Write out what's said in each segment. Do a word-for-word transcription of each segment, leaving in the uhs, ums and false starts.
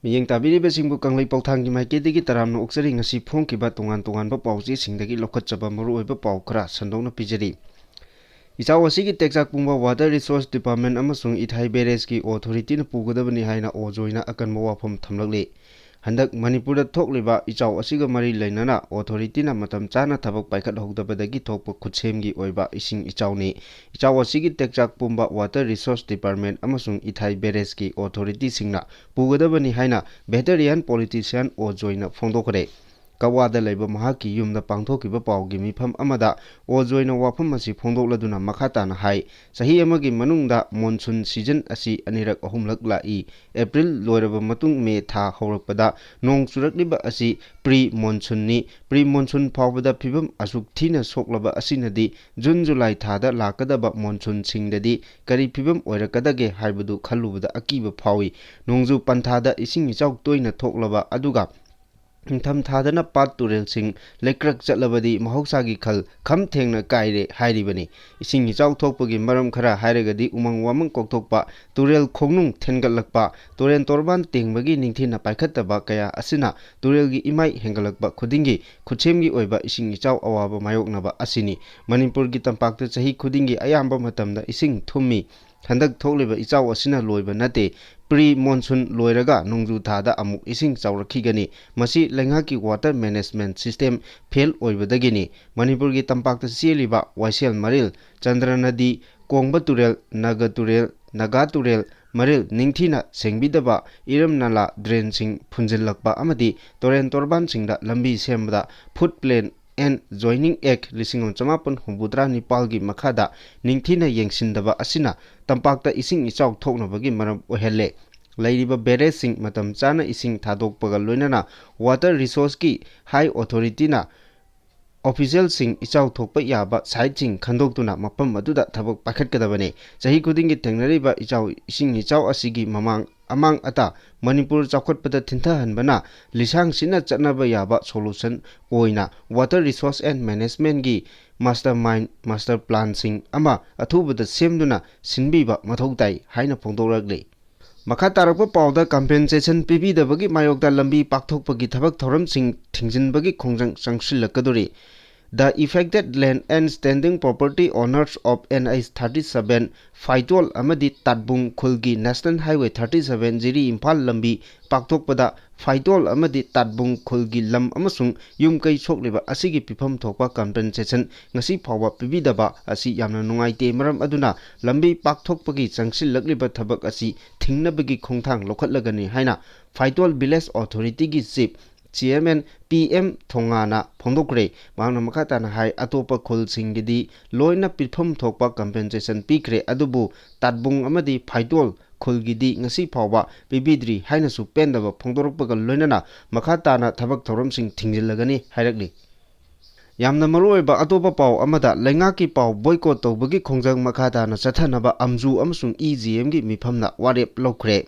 ꯃꯤꯠꯌꯦꯡ ꯇꯥꯕꯤꯔꯤꯕꯁꯤꯡꯕꯨ ꯀꯪꯂꯩ ꯄꯥꯎꯊꯥꯡꯒꯤ ꯃꯥꯏꯀꯩꯗꯒꯤ ꯇꯔꯥꯝꯅ ꯑꯣꯛꯆꯔꯤ꯫ ꯉꯁꯤ ꯐꯣꯡꯈꯤꯕ ꯇꯣꯉꯥꯟ ꯇꯣꯉꯥꯟꯕ ꯄꯥꯎꯆꯦꯁꯤꯡꯗꯒꯤ ꯂꯧꯈꯠꯆꯕ ꯃꯔꯨꯑꯣꯏꯕ ꯄꯥꯎ ꯈꯔ ꯁꯟꯗꯣꯛꯅ ꯄꯤꯖꯔꯤ꯫ ꯏꯆꯥꯎ ꯑꯁꯤꯒꯤ ꯇꯦꯛꯆꯥꯛ ꯄꯨꯝꯕ Water Resource Department ꯑꯃꯁꯨꯡ ꯏꯊꯥꯏ barrageꯀꯤ authorityꯅ ꯄꯨꯒꯗꯕꯅꯤ ꯍꯥꯏꯅ ꯑꯣ ꯖꯣꯏꯅ ꯑꯀꯟꯕ ꯋꯥꯐꯝ ꯊꯝꯂꯛꯂꯤ꯫ ꯍꯟꯗꯛ ꯃꯅꯤꯄꯨꯔꯗ ꯊꯣꯛꯂꯤꯕ ꯏꯆꯥꯎ ꯑꯁꯤꯒ ꯃꯔꯤ ꯂꯩꯅꯅ authorityꯅ ꯃꯇꯝ ꯆꯥꯅ ꯊꯕꯛ ꯄꯥꯏꯈꯠꯍꯧꯗꯕꯗꯒꯤ ꯊꯣꯛꯄ ꯈꯨꯠꯁꯦꯝꯒꯤ ꯑꯣꯏꯕ ꯏꯁꯤꯡ ꯏꯆꯥꯎꯅꯤ꯫ ꯏꯆꯥꯎ ꯑꯁꯤꯒꯤ ꯇꯦꯛꯆꯥꯛ ꯄꯨꯝꯕ Water Resource Department ꯑꯃꯁꯨꯡ ꯏꯊꯥꯏ barrageꯀꯤ authorityꯁꯤꯡꯅ ꯄꯨꯒꯗꯕꯅꯤ ꯍꯥꯏꯅ veteran politician ꯑꯣ ꯖꯣꯏꯅ ꯐꯣꯡꯗꯣꯛꯈ꯭ꯔꯦ꯫ ꯀꯛꯋꯥꯗ ꯂꯩꯕ ꯃꯍꯥꯛꯀꯤ ꯌꯨꯝꯗ ꯄꯥꯡꯊꯣꯛꯈꯤꯕ ꯄꯥꯎꯒꯤ ꯃꯤꯐꯝ ꯑꯃꯗ ꯑꯣ ꯖꯣꯏꯅ ꯋꯥꯐꯝ ꯑꯁꯤ ꯐꯣꯡꯗꯣꯛꯂꯗꯨꯅ ꯃꯈꯥ ꯇꯥꯅ ꯍꯥꯏ, ꯆꯍꯤ ꯑꯃꯒꯤ ꯃꯅꯨꯡꯗ monsoon season ꯑꯁꯤ ꯑꯅꯤꯔꯛ ꯑꯍꯨꯝꯂꯛ ꯂꯥꯛꯏ꯫ ꯑꯦꯄ꯭ꯔꯤꯜ ꯂꯣꯏꯔꯕ ꯃꯇꯨꯡ ꯃꯦ ꯊꯥ ꯍꯧꯔꯛꯄꯗ ꯅꯣꯡ ꯆꯨꯔꯛꯂꯤꯕ ꯑꯁꯤ pre monsoonꯅꯤ꯫ Pre monsoon ꯐꯥꯎꯕꯗ ꯐꯤꯕꯝ ꯑꯁꯨꯛ ꯊꯤꯅ ꯁꯣꯛꯂꯕ ꯑꯁꯤꯅꯗꯤ ꯖꯨꯟ ꯖꯨꯂꯥꯏ ꯊꯥꯗ ꯂꯥꯛꯀꯗꯕ monsoonꯁꯤꯡꯗꯗꯤ ꯀꯔꯤ ꯐꯤꯕꯝ ꯑꯣꯏꯔꯛꯀꯗꯒꯦ ꯍꯥꯏꯕꯗꯨ ꯈꯜꯂꯨꯕꯗ ꯑꯀꯤꯕ ꯐꯥꯎꯏ꯫ ꯅꯣꯡꯖꯨ ꯄꯟꯊꯥꯗ ꯏꯁꯤꯡ ꯏꯆꯥꯎ ꯇꯣꯏꯅ ꯊꯣꯛꯂꯕ ꯑꯗꯨꯒ ꯅꯤꯡꯊꯝꯊꯥꯗꯅ ꯄꯥꯠ ꯇꯨꯔꯦꯜꯁꯤꯡ ꯂꯩꯀ꯭ꯔꯛ ꯆꯠꯂꯕꯗꯤ ꯃꯍꯧꯁꯥꯒꯤ ꯈꯜ ꯈꯝ ꯊꯦꯡꯅ ꯀꯥꯏꯔꯦ ꯍꯥꯏꯔꯤꯕꯅꯤ꯫ ꯏꯁꯤꯡ ꯏꯆꯥꯎ ꯊꯣꯛꯄꯒꯤ ꯃꯔꯝ ꯈꯔ ꯍꯥꯏꯔꯒꯗꯤ ꯎꯃꯪ ꯋꯥꯃꯪ ꯀꯣꯛꯊꯣꯛꯄ, ꯇꯨꯔꯦꯜ ꯈꯣꯡꯅꯨꯡ ꯊꯦꯟꯒꯠꯂꯛꯄ, ꯇꯨꯔꯦꯜ ꯇꯣꯔꯕꯥꯟ ꯇꯦꯡꯕꯒꯤ ꯅꯤꯡꯊꯤꯅ ꯄꯥꯏꯈꯠꯇꯕ ꯀꯌꯥ ꯑꯁꯤꯅ ꯇꯨꯔꯦꯜꯒꯤ ꯏꯃꯥꯏ ꯍꯦꯟꯒꯠꯂꯛꯄ ꯈꯨꯗꯤꯡꯒꯤ ꯈꯨꯠꯁꯦꯝꯒꯤ ꯑꯣꯏꯕ ꯏꯁꯤꯡ ꯏꯆꯥꯎ ꯑꯋꯥꯕ ꯃꯥꯌꯣꯛꯅꯕ ꯑꯁꯤꯅꯤ꯫ ꯃꯅꯤꯄꯨꯔꯒꯤ ꯇꯝꯄꯥꯛꯇ ꯆꯍꯤ ꯈꯨꯗꯤꯡꯒꯤ ꯑꯌꯥꯝꯕ ꯃꯇꯝꯗ ꯏꯁꯤꯡ ꯊꯨꯝꯃꯤ꯫ ꯍꯟꯗꯛ ꯊꯣꯛꯂꯤꯕ ꯏꯆꯥꯎ ꯑꯁꯤꯅ ꯂꯣꯏꯕ ꯅꯠꯇꯦ꯫ Pre monsoon ꯂꯣꯏꯔꯒ ꯅꯣꯡꯖꯨ ꯊꯥꯗ ꯑꯃꯨꯛ ꯏꯁꯤꯡ ꯆꯥꯎꯔꯛꯈꯤꯒꯅꯤ꯫ ꯃꯁꯤ ꯂꯩꯉꯥꯛꯀꯤ water management system fail ꯑꯣꯏꯕꯗꯒꯤꯅꯤ꯫ ꯃꯅꯤꯄꯨꯔꯒꯤ ꯇꯝꯄꯥꯛꯇ ꯆꯦꯜꯂꯤꯕ ꯋꯥꯏꯁꯦꯜ ꯃꯔꯤꯜ, ꯆꯟꯗ꯭ꯔ ꯅꯗꯤ, ꯀꯣꯡꯕ ꯇꯨꯔꯦꯜ, ꯅꯒ ꯇꯨꯔꯦꯜ, ꯅꯒꯥ ꯇꯨꯔꯦꯜ ꯃꯔꯤꯜ ꯅꯤꯡꯊꯤꯅ ꯁꯦꯡꯕꯤꯗꯕ, ꯏꯔꯝ ꯅꯂꯥ drainꯁꯤꯡ ꯐꯨꯟꯖꯤꯜꯂꯛꯄ ꯑꯃꯗꯤ ꯇꯨꯔꯦꯜ ꯇꯣꯔꯕꯥꯟꯁꯤꯡꯗ ꯂꯝꯕꯤ ꯁꯦꯝꯕꯗ foot plan and Zoning Act ꯂꯤꯁꯤꯡ ꯑꯃ ꯆꯃꯥꯄꯟ ꯍꯨꯝꯐꯨꯇꯔꯥ ꯅꯤꯄꯥꯜꯒꯤ ꯃꯈꯥꯗ ꯅꯤꯡꯊꯤꯅ ꯌꯦꯡꯁꯤꯟꯗꯕ ꯑꯁꯤꯅ ꯇꯝꯄꯥꯛꯇ ꯏꯁꯤꯡ ꯏꯆꯥꯎ ꯊꯣꯛꯅꯕꯒꯤ ꯃꯔꯝ ꯑꯣꯏꯍꯜꯂꯦ꯫ ꯂꯩꯔꯤꯕ barrageꯁꯤꯡ ꯃꯇꯝ ꯆꯥꯅ ꯏꯁꯤꯡ ꯊꯥꯗꯣꯛꯄꯒ ꯂꯣꯏꯅꯅ water resourceꯀꯤ high authorityꯅ officialꯁꯤꯡ ꯏꯆꯥꯎ ꯊꯣꯛꯄ ꯌꯥꯕ siteꯁꯤꯡ ꯈꯟꯗꯣꯛꯇꯨꯅ ꯃꯐꯝ ꯑꯗꯨꯗ ꯊꯕꯛ ꯄꯥꯏꯈꯠꯀꯗꯕꯅꯤ꯫ ꯆꯍꯤ ꯈꯨꯗꯤꯡꯒꯤ ꯊꯦꯡꯅꯔꯤꯕ ꯏꯆꯥꯎ, ꯏꯁꯤꯡ ꯏꯆꯥꯎ ꯑꯁꯤꯒꯤ ꯃꯃꯥꯡ ꯑꯃꯥꯡ ꯑꯇꯥ ꯃꯅꯤꯄꯨꯔ ꯆꯥꯎꯈꯠꯄꯗ ꯊꯤꯟꯊꯍꯟꯕꯅ ꯂꯤꯁꯥꯡ ꯁꯤꯠꯅ ꯆꯠꯅꯕ ꯌꯥꯕ solution ꯑꯣꯏꯅ water resource and managementꯀꯤ mastermind, master planꯁꯤꯡ ꯑꯃ ꯑꯊꯨꯕꯗ ꯁꯦꯝꯗꯨꯅ ꯁꯤꯟꯕꯤꯕ ꯃꯊꯧ ꯇꯥꯏ ꯍꯥꯏꯅ ꯐꯣꯡꯗꯣꯔꯛꯂꯤ꯫ ꯃꯈꯥ ꯇꯥꯔꯛꯄ ꯄꯥꯎꯗ, ꯀꯝꯄꯦꯟꯁꯦꯁꯟ ꯄꯤꯕꯤꯗꯕꯒꯤ ꯃꯥꯌꯣꯛꯇ ꯂꯝꯕꯤ ꯄꯥꯛꯊꯣꯛꯄꯒꯤ ꯊꯕꯛ ꯊꯧꯔꯝꯁꯤꯡ ꯊꯤꯡꯖꯤꯟꯕꯒꯤ ꯈꯣꯡꯖꯪ ꯆꯪꯁꯤꯜꯂꯛꯀꯗꯧꯔꯤ꯫ The affected land and standing property owners of N H thirty seven ꯐꯥꯏꯇꯣꯜ ꯑꯃꯗꯤ ꯇꯥꯠꯕꯨꯡ ꯈꯨꯜꯒꯤ National Highway thirty seven ꯖꯤꯔꯤ ꯏꯝꯐꯥꯜ ꯂꯝꯕꯤ ꯄꯥꯛꯊꯣꯛꯄꯗ ꯐꯥꯏꯇꯣꯜ ꯑꯃꯗꯤ ꯇꯥꯠꯕꯨꯡ ꯈꯨꯜꯒꯤ ꯂꯝ ꯑꯃꯁꯨꯡ ꯌꯨꯝ ꯀꯩ ꯁꯣꯛꯂꯤꯕ ꯑꯁꯤꯒꯤ ꯄꯤꯐꯝ ꯊꯣꯛꯄ ꯀꯝꯄꯦꯟꯁꯦꯁꯟ ꯉꯁꯤ ꯐꯥꯎꯕ ꯄꯤꯕꯤꯗꯕ ꯑꯁꯤ ꯌꯥꯝꯅ ꯅꯨꯡꯉꯥꯏꯇꯦ꯫ ꯃꯔꯝ ꯑꯗꯨꯅ ꯂꯝꯕꯤ ꯄꯥꯛꯊꯣꯛꯄꯒꯤ ꯆꯪꯁꯤꯜꯂꯛꯂꯤꯕ ꯊꯕꯛ ꯑꯁꯤ ꯊꯤꯡꯅꯕꯒꯤ ꯈꯣꯡꯊꯥꯡ ꯂꯧꯈꯠꯂꯒꯅꯤ ꯍꯥꯏꯅ ꯐꯥꯏꯇꯣꯜ ꯚꯤꯂꯦꯖ ꯑꯣꯊꯣꯔꯤꯇꯤꯒꯤ ꯆꯤꯐ ꯆꯤꯌꯔꯃꯦꯟ ꯄꯤ ꯑꯦꯝ ꯊꯣꯉꯥꯅ ꯐꯣꯡꯗꯣꯛꯈ꯭ꯔꯦ꯫ ꯃꯍꯥꯛꯅ ꯃꯈꯥ ꯇꯥꯅ ꯍꯥꯏ, ꯑꯇꯣꯞꯄ ꯈꯨꯜꯁꯤꯡꯒꯤꯗꯤ ꯂꯣꯏꯅ ꯄꯤꯐꯝ ꯊꯣꯛꯄ ꯀꯝꯄꯦꯟꯁꯦꯁꯟ ꯄꯤꯈ꯭ꯔꯦ, ꯑꯗꯨꯕꯨ ꯇꯥꯠꯕꯨꯡ ꯑꯃꯗꯤ ꯐꯥꯏꯇꯣꯜ ꯈꯨꯜꯒꯤꯗꯤ ꯉꯁꯤ ꯐꯥꯎꯕ ꯄꯤꯕꯤꯗ꯭ꯔꯤ ꯍꯥꯏꯅꯁꯨ ꯄꯦꯟꯗꯕ ꯐꯣꯡꯗꯣꯔꯛꯄꯒ ꯂꯣꯏꯅꯅ ꯃꯈꯥ ꯇꯥꯅ ꯊꯕꯛ ꯊꯧꯔꯝꯁꯤꯡ ꯊꯤꯡꯖꯤꯜꯂꯒꯅꯤ ꯍꯥꯏꯔꯛꯂꯤ꯫ ꯌꯥꯝꯅ ꯃꯔꯨꯑꯣꯏꯕ ꯑꯇꯣꯞꯄ ꯄꯥꯎ ꯑꯃꯗ, ꯂꯩꯉꯥꯛꯀꯤ ꯄꯥꯎ ꯕꯣꯏꯀꯣꯠ ꯇꯧꯕꯒꯤ ꯈꯣꯡꯖꯪ ꯃꯈꯥ ꯇꯥꯅ ꯆꯠꯊꯅꯕ ꯑꯝꯖꯨ ꯑꯃꯁꯨꯡ ꯏ ꯖꯤ ꯑꯦꯝꯒꯤ ꯃꯤꯐꯝꯅ ꯋꯥꯔꯦꯞ ꯂꯧꯈ꯭ꯔꯦ꯫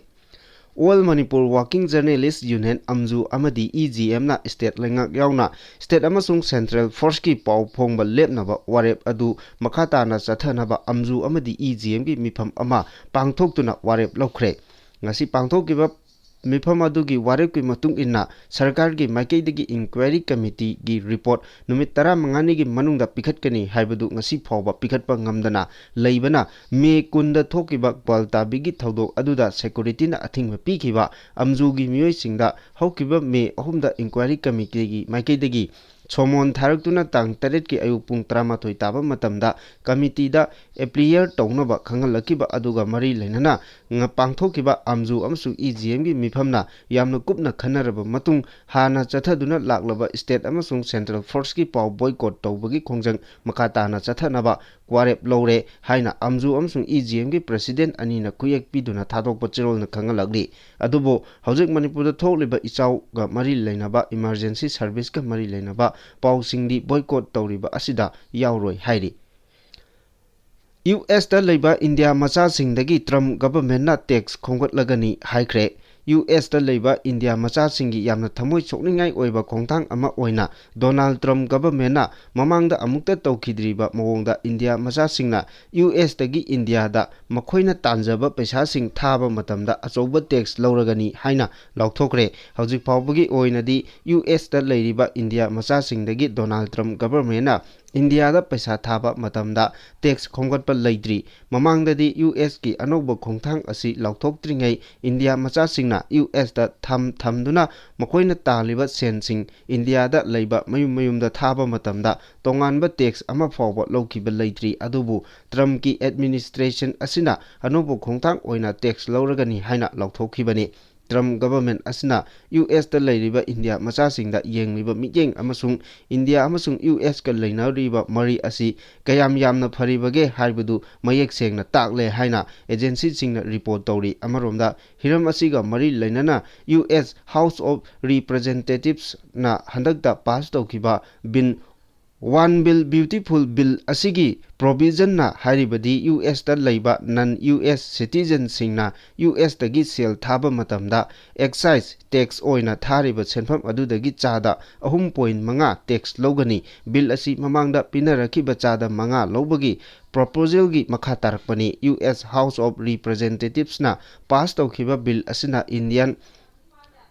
All Manipur Working Journalist Union, ꯑꯝꯖꯨ ꯑꯃꯗꯤ ꯏ ꯖꯤ ꯑꯦꯝꯅ ꯁ꯭ꯇꯦꯠ ꯂꯩꯉꯥꯛ ꯌꯥꯎꯅ ꯁ꯭ꯇꯦꯠ ꯑꯃꯁꯨꯡ ꯁꯦꯟꯇ꯭ꯔꯦꯜ ꯐꯣꯔꯁꯀꯤ ꯄꯥꯎ ꯐꯣꯡꯕ ꯂꯦꯞꯅꯕ ꯋꯥꯔꯦꯞ ꯑꯗꯨ ꯃꯈꯥ ꯇꯥꯅ ꯆꯠꯊꯅꯕ ꯑꯝꯖꯨ ꯑꯃꯗꯤ ꯏ ꯖꯤ ꯑꯦꯝꯒꯤ ꯃꯤꯐꯝ ꯑꯃ ꯄꯥꯡꯊꯣꯛꯇꯨꯅ ꯋꯥꯔꯦꯞ ꯂꯧꯈ꯭ꯔꯦ꯫ ꯉꯁꯤ ꯄꯥꯡꯊꯣꯛꯈꯤꯕ ꯃꯤꯐꯝ ꯑꯗꯨꯒꯤ ꯋꯥꯔꯦꯞꯀꯤ ꯃꯇꯨꯡ ꯏꯟꯅ ꯁꯔꯀꯥꯔꯒꯤ ꯃꯥꯏꯀꯩꯗꯒꯤ ꯏꯟꯀ꯭ꯋꯥꯏꯔꯤ ꯀꯃꯤꯇꯤꯒꯤ ꯔꯤꯄꯣꯔꯠ ꯅꯨꯃꯤꯠ ꯇꯔꯥꯃꯉꯥꯅꯤꯒꯤ ꯃꯅꯨꯡꯗ ꯄꯤꯈꯠꯀꯅꯤ ꯍꯥꯏꯕꯗꯨ ꯉꯁꯤ ꯐꯥꯎꯕ ꯄꯤꯈꯠꯄ ꯉꯝꯗꯅ ꯂꯩꯕꯅ, ꯃꯦ ꯀꯨꯟꯗ ꯊꯣꯛꯈꯤꯕ ꯒ꯭ꯋꯥꯜꯇꯥꯕꯤꯒꯤ ꯊꯧꯗꯣꯛ ꯑꯗꯨꯗ ꯁꯦꯀ꯭ꯌꯨꯔꯤꯇꯤꯅ ꯑꯊꯤꯡꯕ ꯄꯤꯈꯤꯕ ꯑꯝꯖꯨꯒꯤ ꯃꯤꯑꯣꯏꯁꯤꯡꯗ ꯍꯧꯈꯤꯕ ꯃꯦ ꯑꯍꯨꯝꯗ ꯏꯟꯀ꯭ꯋꯥꯏꯔꯤ ꯀꯃꯤꯇꯤꯒꯤ ꯃꯥꯏꯀꯩꯗꯒꯤ ꯁꯣꯃꯣꯟ ꯊꯥꯔꯛꯇꯨꯅ ꯇꯥꯡ ꯇꯔꯦꯠꯀꯤ ꯑꯌꯨꯛ ꯄꯨꯡ ꯇꯔꯥꯃꯥꯊꯣꯏ ꯇꯥꯕ ꯃꯇꯝꯗ ꯀꯃꯤꯇꯤꯗ ꯑꯦꯄꯤꯌꯔ ꯇꯧꯅꯕ ꯈꯪꯍꯜꯂꯛꯈꯤꯕ ꯑꯗꯨꯒ ꯃꯔꯤ ꯂꯩꯅꯅ ꯉ-, ꯄꯥꯡꯊꯣꯛꯈꯤꯕ ꯑꯝꯖꯨ ꯑꯃꯁꯨꯡ ꯏ ꯖꯤ ꯑꯦꯝꯒꯤ ꯃꯤꯐꯝꯅ ꯌꯥꯝꯅ ꯀꯨꯞꯅ ꯈꯟꯅꯔꯕ ꯃꯇꯨꯡ, ꯍꯥꯟꯅ ꯆꯠꯊꯗꯨꯅ ꯂꯥꯛꯂꯕ ꯁ꯭ꯇꯦꯠ ꯑꯃꯁꯨꯡ ꯁꯦꯟꯇ꯭ꯔꯦꯜ ꯐꯣꯔꯁꯀꯤ ꯄꯥꯎ ꯕꯣꯏꯀꯣꯠ ꯇꯧꯕꯒꯤ ꯈꯣꯡꯖꯪ ꯃꯈꯥ ꯇꯥꯅ ꯆꯠꯊꯅꯕ ꯋꯥꯔꯦꯞ ꯂꯧꯔꯦ ꯍꯥꯏꯅ ꯑꯝꯖꯨ ꯑꯃꯁꯨꯡ ꯏ ꯖꯤ ꯑꯦꯝꯒꯤ ꯄ꯭ꯔꯦꯁꯤꯗꯦꯟꯠ ꯑꯅꯤꯅ ꯈꯨꯌꯦꯛ ꯄꯤꯗꯨꯅ ꯊꯥꯗꯣꯛꯄ ꯆꯦꯔꯣꯜꯅ ꯈꯪꯍꯜꯂꯛꯂꯤ꯫ ꯑꯗꯨꯕꯨ ꯍꯧꯖꯤꯛ ꯃꯅꯤꯄꯨꯔꯗ ꯊꯣꯛꯂꯤꯕ ꯏꯆꯥꯎꯒ ꯃꯔꯤ ꯂꯩꯅꯕ, ꯏꯃꯔꯖꯦꯟꯁꯤ ꯁꯔꯚꯤꯁꯀ ꯃꯔꯤ ꯂꯩꯅꯕ ꯄꯥꯎꯁꯤꯡꯗꯤ ꯕꯣꯏꯀꯣꯠ ꯇꯧꯔꯤꯕ ꯑꯁꯤꯗ ꯌꯥꯎꯔꯣꯏ ꯍꯥꯏꯔꯤ꯫ ꯌꯨ ꯑꯦꯁꯇ ꯂꯩꯕ ꯏꯟꯗꯤꯌꯥ ꯃꯆꯥꯁꯤꯡꯗꯒꯤ ꯇ꯭ꯔꯝꯞ ꯒꯚꯔꯟꯃꯦꯟꯠꯅ ꯇꯦꯛꯁ ꯈꯣꯝꯒꯠꯂꯒꯅꯤ ꯍꯥꯏꯈ꯭ꯔꯦ꯫ ꯌꯨ ꯑꯦꯁꯇ ꯂꯩꯕ ꯏꯟꯗꯤꯌꯥ ꯃꯆꯥꯁꯤꯡꯒꯤ ꯌꯥꯝꯅ ꯊꯃꯣꯏ ꯁꯣꯛꯅꯤꯡꯉꯥꯏ ꯑꯣꯏꯕ ꯈꯣꯡꯊꯥꯡ ꯑꯃ ꯑꯣꯏꯅ ꯗꯣꯅꯥꯜꯗ ꯇ꯭ꯔꯝꯞ ꯒꯚꯔꯟꯃꯦꯟꯠꯅ ꯃꯃꯥꯡꯗ ꯑꯃꯨꯛꯇ ꯇꯧꯈꯤꯗ꯭ꯔꯤꯕ ꯃꯑꯣꯡꯗ ꯏꯟꯗꯤꯌꯥ ꯃꯆꯥꯁꯤꯡꯅ ꯌꯨ ꯑꯦꯁꯇꯒꯤ ꯏꯟꯗꯤꯌꯥꯗ ꯃꯈꯣꯏꯅ ꯇꯥꯟꯖꯕ ꯄꯩꯁꯥꯁꯤꯡ ꯊꯥꯕ ꯃꯇꯝꯗ ꯑꯆꯧꯕ ꯇꯦꯛꯁ ꯂꯧꯔꯒꯅꯤ ꯍꯥꯏꯅ ꯂꯥꯎꯊꯣꯛꯈ꯭ꯔꯦ꯫ ꯍꯧꯖꯤꯛ ꯐꯥꯎꯕꯒꯤ ꯑꯣꯏꯅꯗꯤ ꯌꯨ ꯑꯦꯁꯇ ꯂꯩꯔꯤꯕ ꯏꯟꯗꯤꯌꯥ ꯃꯆꯥꯁꯤꯡꯗꯒꯤ ꯗꯣꯅꯥꯜꯗ ꯇ꯭ꯔꯝꯞ ꯒꯚꯔꯟꯃꯦꯟꯠꯅ ꯏꯟꯗꯤꯌꯥꯗ ꯄꯩꯁꯥ ꯊꯥꯕ ꯃꯇꯝꯗ ꯇꯦꯛꯁ ꯈꯣꯝꯒꯠꯄ ꯂꯩꯇ꯭ꯔꯤ꯫ ꯃꯃꯥꯡꯗꯗꯤ ꯌꯨ ꯑꯦꯁꯀꯤ ꯑꯅꯧꯕ ꯈꯣꯡꯊꯥꯡ ꯑꯁꯤ ꯂꯥꯎꯊꯣꯛꯇ꯭ꯔꯤꯉꯩ ꯏꯟꯗꯤꯌꯥ ꯃꯆꯥꯁꯤꯡꯅ ꯌꯨ ꯑꯦꯁꯇ ꯊꯝ ꯊꯝꯗꯨꯅ ꯃꯈꯣꯏꯅ ꯇꯥꯜꯂꯤꯕ ꯁꯦꯟꯁꯤꯡ ꯏꯟꯗꯤꯌꯥꯗ ꯂꯩꯕ ꯃꯌꯨꯝ ꯃꯌꯨꯝꯗ ꯊꯥꯕ ꯃꯇꯝꯗ ꯇꯣꯉꯥꯟꯕ ꯇꯦꯛꯁ ꯑꯃ ꯐꯥꯎꯕ ꯂꯧꯈꯤꯕ ꯂꯩꯇ꯭ꯔꯤ꯫ ꯑꯗꯨꯕꯨ ꯇ꯭ꯔꯝꯞꯀꯤ ꯑꯦꯗꯃꯤꯅꯤꯁꯇ꯭ꯔꯦꯁꯟ ꯑꯁꯤꯅ ꯑꯅꯧꯕ ꯈꯣꯡꯊꯥꯡ ꯑꯣꯏꯅ ꯇꯦꯛꯁ ꯂꯧꯔꯒꯅꯤ ꯍꯥꯏꯅ ꯂꯥꯎꯊꯣꯛꯈꯤꯕꯅꯤ꯫ ꯇ꯭ꯔꯝꯞ ꯒꯚꯔꯟꯃꯦꯟꯠ ꯑꯁꯤꯅ ꯌꯨ ꯑꯦꯁꯇ ꯂꯩꯔꯤꯕ ꯏꯟꯗꯤꯌꯥ ꯃꯆꯥꯁꯤꯡꯗ ꯌꯦꯡꯂꯤꯕ ꯃꯤꯠꯌꯦꯡ ꯑꯃꯁꯨꯡ ꯏꯟꯗꯤꯌꯥ ꯑꯃꯁꯨꯡ ꯌꯨ ꯑꯦꯁꯀ ꯂꯩꯅꯔꯤꯕ ꯃꯔꯤ ꯑꯁꯤ ꯀꯌꯥꯝ ꯌꯥꯝꯅ ꯐꯔꯤꯕꯒꯦ ꯍꯥꯏꯕꯗꯨ ꯃꯌꯦꯛ ꯁꯦꯡꯅ ꯇꯥꯛꯂꯦ ꯍꯥꯏꯅ ꯑꯦꯖꯦꯟꯁꯤꯁꯤꯡꯅ ꯔꯤꯄꯣꯔꯠ ꯇꯧꯔꯤ꯫ ꯑꯃꯔꯣꯝꯗ, ꯍꯤꯔꯝ ꯑꯁꯤꯒ ꯃꯔꯤ ꯂꯩꯅꯅ U S House of Representatives ꯅ ꯍꯟꯗꯛꯇ ꯄꯥꯁ ꯇꯧꯈꯤꯕ bill One Bill Beautiful Bill ꯑꯁꯤꯒꯤ ꯄ꯭ꯔꯣꯚꯤꯖꯟꯅ ꯍꯥꯏꯔꯤꯕꯗꯤ ꯌꯨ ꯑꯦꯁꯇ ꯂꯩꯕ ꯅꯟ ꯌꯨ ꯑꯦꯁ ꯁꯤꯇꯤꯖꯟꯁꯤꯡꯅ ꯌꯨ ꯑꯦꯁꯇꯒꯤ ꯁꯦꯜ ꯊꯥꯕ ꯃꯇꯝꯗ ꯑꯦꯛꯁꯥꯏꯖ ꯇꯦꯛꯁ ꯑꯣꯏꯅ ꯊꯥꯔꯤꯕ ꯁꯦꯟꯐꯝ ꯑꯗꯨꯗꯒꯤ ꯆꯥꯗ ꯑꯍꯨꯝ ꯄꯣꯏꯟ ꯃꯉꯥ ꯇꯦꯛꯁ ꯂꯧꯒꯅꯤ꯫ ꯕꯤꯜ ꯑꯁꯤ ꯃꯃꯥꯡꯗ ꯄꯤꯅꯔꯛꯈꯤꯕ ꯆꯥꯗ ꯃꯉꯥ ꯂꯧꯕꯒꯤ ꯄ꯭ꯔꯣꯄꯣꯖꯦꯜꯒꯤ ꯃꯈꯥ ꯇꯥꯔꯛꯄꯅꯤ꯫ U S House of Representatives ꯅ ꯄꯥꯁ ꯇꯧꯈꯤꯕ ꯕꯤꯜ ꯑꯁꯤꯅ ꯏꯟꯗꯤꯌꯟ